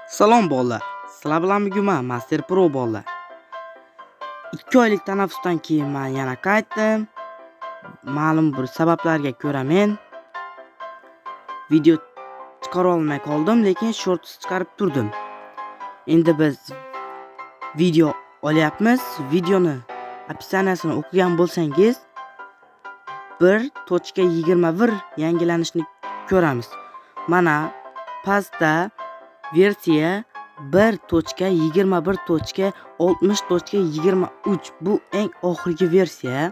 Salom bolalar. Sizlar bilan bugun men Master Pro bolalar. 2 oylik tanaffusdan keyin men yana qaytdim. Ma'lum bir sabablarga ko'ra men video chiqara olmay qoldim, lekin shorts chiqarib turdim. Endi biz video olyapmiz. Videoni описаниясini o'qigan bo'lsangiz 1.21 yangilanishni ko'ramiz. Mana pastda versiya 1.21.60.23, bu eng oxirgi versiya.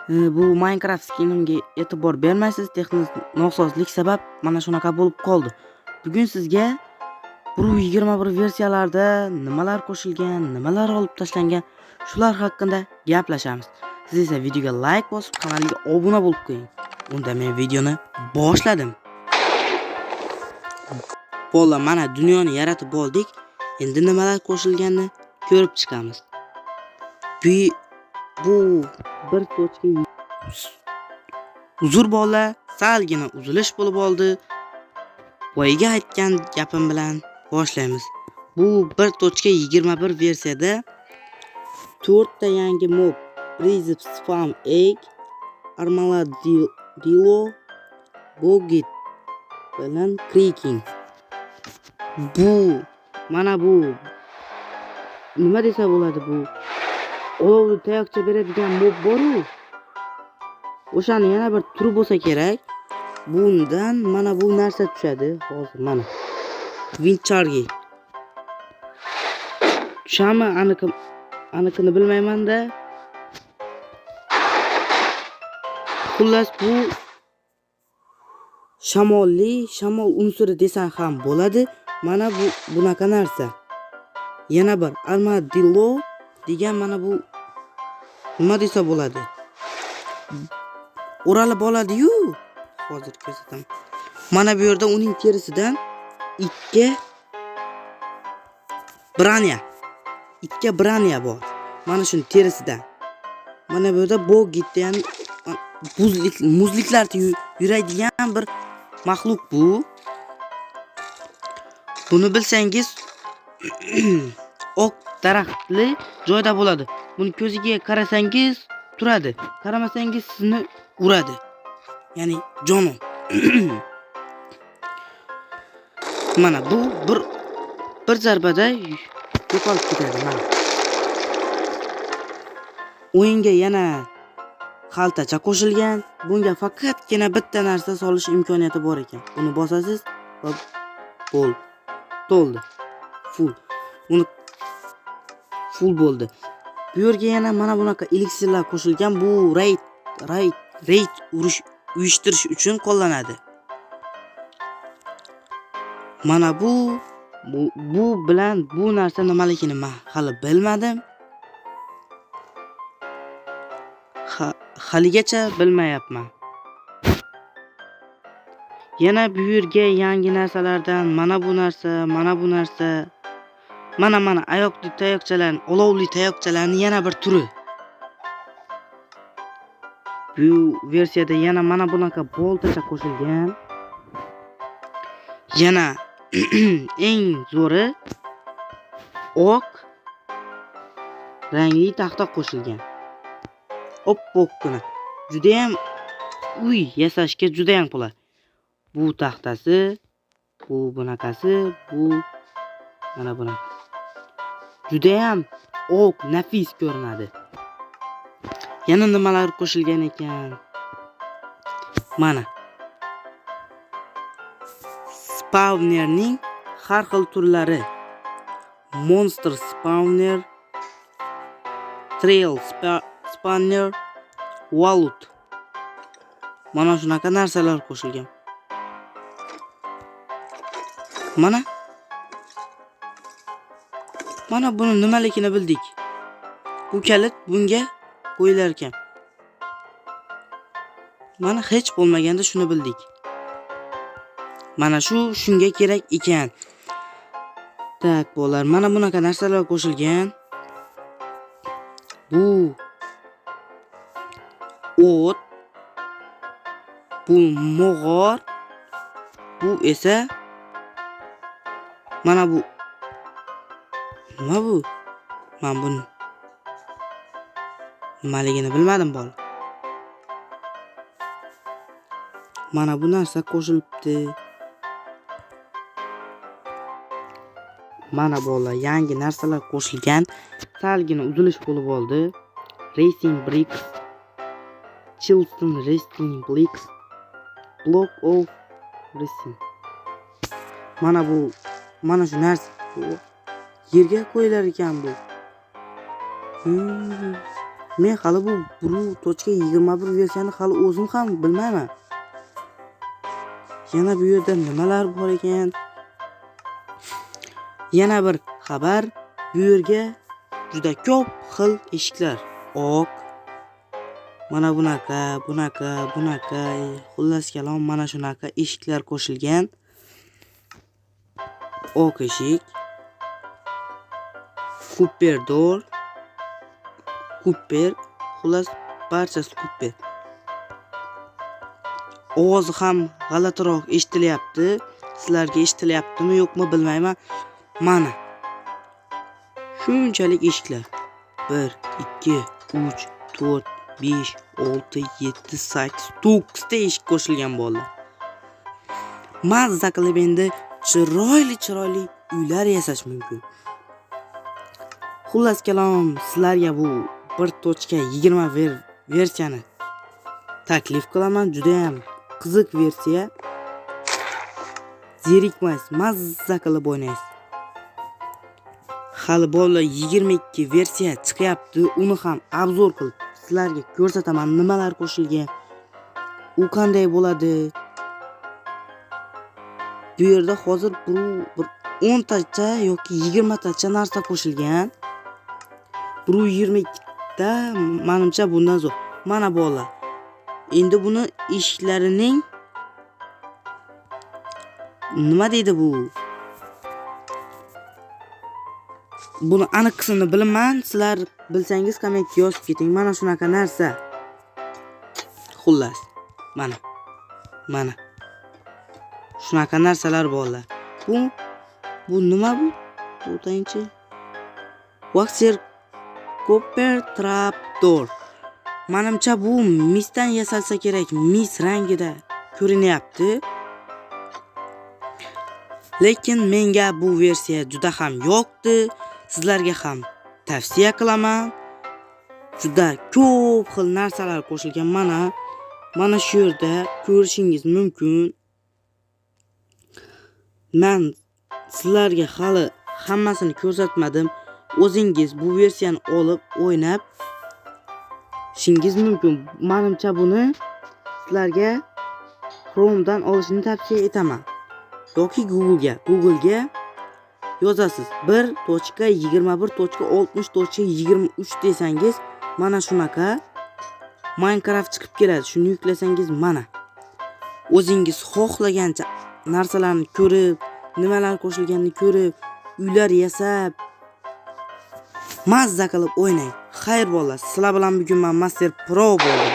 Bu Minecraft skinimga e'tibor bermaysiz, texnik nosozlik sabab mana shunaqa bo'lib qoldi. Bugun sizga 1.21 versiyalarda nimalar qo'shilgan, nimalar olib tashlangan, shular haqida gaplashamiz. Siz esa videoga like bosib, kanalga obuna bo'lib qo'ying. Unda men videoni boshladim. Bolalar, mana dunyoni yaratib oldik. Endi nimalar qo'shilganini ko'rib chiqamiz. Bu bir tochka uzr bolalar, salgina uzilish bo'lib oldi. Boyaga aytgan gapim bilan boshlaymiz. Bu 1.21 versiyada 4 ta yangi mob: Prizip Spam Egg, Armadillo, Bogit bilan Creaking. Bu mana bu nima desa bo'ladi, bu olovli tayoqcha beradigan mob bor-u. O'shani yana bir turi bo'lsa kerak. Bundan mana bu narsa tushadi. Hozir mana Windcharge tushami, aniqini bilmayman-da. Xullas, bu shamolli, shamol unsuri desa ham bo'ladi. Mana bu bunaqa narsa. Yana bir armadillo degan mana bu nima desa bo'ladi? O'ralib oladi-yu. Hozir ko'rsataman. Mana bu yerda uning terisidan 2 branya. 2 branya bor. Mana shuni terisidan. Mana bu yerda bogit degan buzlik, muzliklarda yuradigan bir maxluq bu. Buni bilsangiz oq daraxtli joyda bo'ladi. Buni ko'ziga qarasangiz turadi, qaramasangiz sizni uradi. Ya'ni jonon. Mana bu bir zarbada yo'qolib ketadi mana. O'yinga yana xaltacha qo'shilgan. Bunga faqatgina bitta narsa solish imkoniyati bor ekan. Buni bosasiz va bo'ldi. To'ldi. Full. Uni full bo'ldi. Bu yerga yana mana bunaqa eliksirlar qo'shilgan. Bu raid urush uyushtirish uchun qo'llanadi. Mana bu bilan bu narsa nimaligini men hali bilmadim. Haligacha bilmayapman. Yana bu yerga yangi narsalardan mana bu narsa, mana bu narsa, mana oyoqli tayoqchalar, olovli tayoqchalarning yana bir turi. Bu versiyada yana mana bunaqa boltacha qo'shilgan. Yana eng zo'ri oq rangli taxta qo'shilgan. Oppoqqina. Juda ham uy yasashga juda ham qulay. Bu taxtasi, bu bunaqasi, bu mana bunaqa. Juda ham oq, nafis ko'rinadi. Yana nimalar qo'shilgan ekan? Mana spawnerning har xil turlari. Monster spawner, trail spawner, vault. Mana shunaqa narsalar qo'shilgan. Mana buni nimaligini bildik. Bu kalit bunga qo'yilar ekan. Mana hech bo'lmaganda shuni bildik. Mana shu shunga kerak ekan. Tak, bolalar, mana bunaqa narsalar qo'shilgan. Bu o't, bu mog'or, bu esa Mana bu nima bu? Man buni nimaligini bilmadim, bola. Mana bu narsa qo'shilibdi. Mana bolalar, yangi narsalar qo'shilgan. Salgina uzilish bo'lib oldi. Racing Bricks, Chilton Racing Bricks, Block of Racing. Mana bu, mana shu narsa yerga qo'yilar ekan bu. Men hali bu 1.21 versiyani hali o'zim ham bilmayman. Yana bu yerda nimalar bor ekan? Yana bir xabar, bu yerga juda ko'p xil eshiklar, oq, mana bunaqa, bunaqa, bunaqa, xullas kalom mana shunaqa eshiklar qo'shilgan. Oq eshik, Cooper door, Cooper, xullas barchasi Cooper. Ovozi ham g'alatiroq eshitilyapti. Sizlarga eshitilyaptimi yo'qmi bilmayman. Mana shunchalik eshiklar. 1 2 3 4 5 6 7 8 9 ta eshik qo'shilgan bo'ldi. Mazza qilib endi chiroyli chiroyli uylar yasash mumkin. Xullas kalom, sizlarga bu 1.20 versiyani taklif qilaman. Juda ham qiziq versiya. Zerikmaysiz, mazza qilib o'ynaysiz. Hali bolalar 22 versiya chiqyapti. Uni ham обзор qilib sizlarga ko'rsataman, nimalar qo'shilgan, u qanday bo'ladi. Bu yerda hozir bir 10 tacha yoki 20 tacha narsa qo'shilgan. 1.22 ta manimcha bundan zo'r. Mana bolalar. Endi buni eshiklarining nima deydi bu? Buni aniq qismini bilmayman. Sizlar bilsangiz kommentga yozib keting. Mana shunaqa narsa. Xullas, mana. Mana. Shunaqa narsalar bolalar. Bu nima bu? To'xtangchi. Waxer Copper Trapdoor. Manimcha bu misdan yasalsa kerak. Mis rangida ko'rinyapti. Lekin menga bu versiya juda ham yoqdi. Sizlarga ham tavsiya qilaman. Juda ko'p xil narsalar qo'shilgan. Mana shu yerda ko'rishingiz mumkin. Men sizlarga hali hammasini ko'rsatmadim. O'zingiz bu versiyani olib o'ynab ishingiz mumkin. Menimcha buni sizlarga Chrome'dan olishni tavsiya etaman. Yoki Google'ga, Google'ga yozasiz 1.21.60.23 desangiz mana shunaqa Minecraft chiqib keladi. Shuni yuklasangiz mana o'zingiz xohlagancha narsalarni ko'rib, nimalar qo'shilganini ko'rib, uylar yasab mazza qilib o'ynang. Xayr bolalar, sizlar bilan bugun men Master Pro bo'ldim.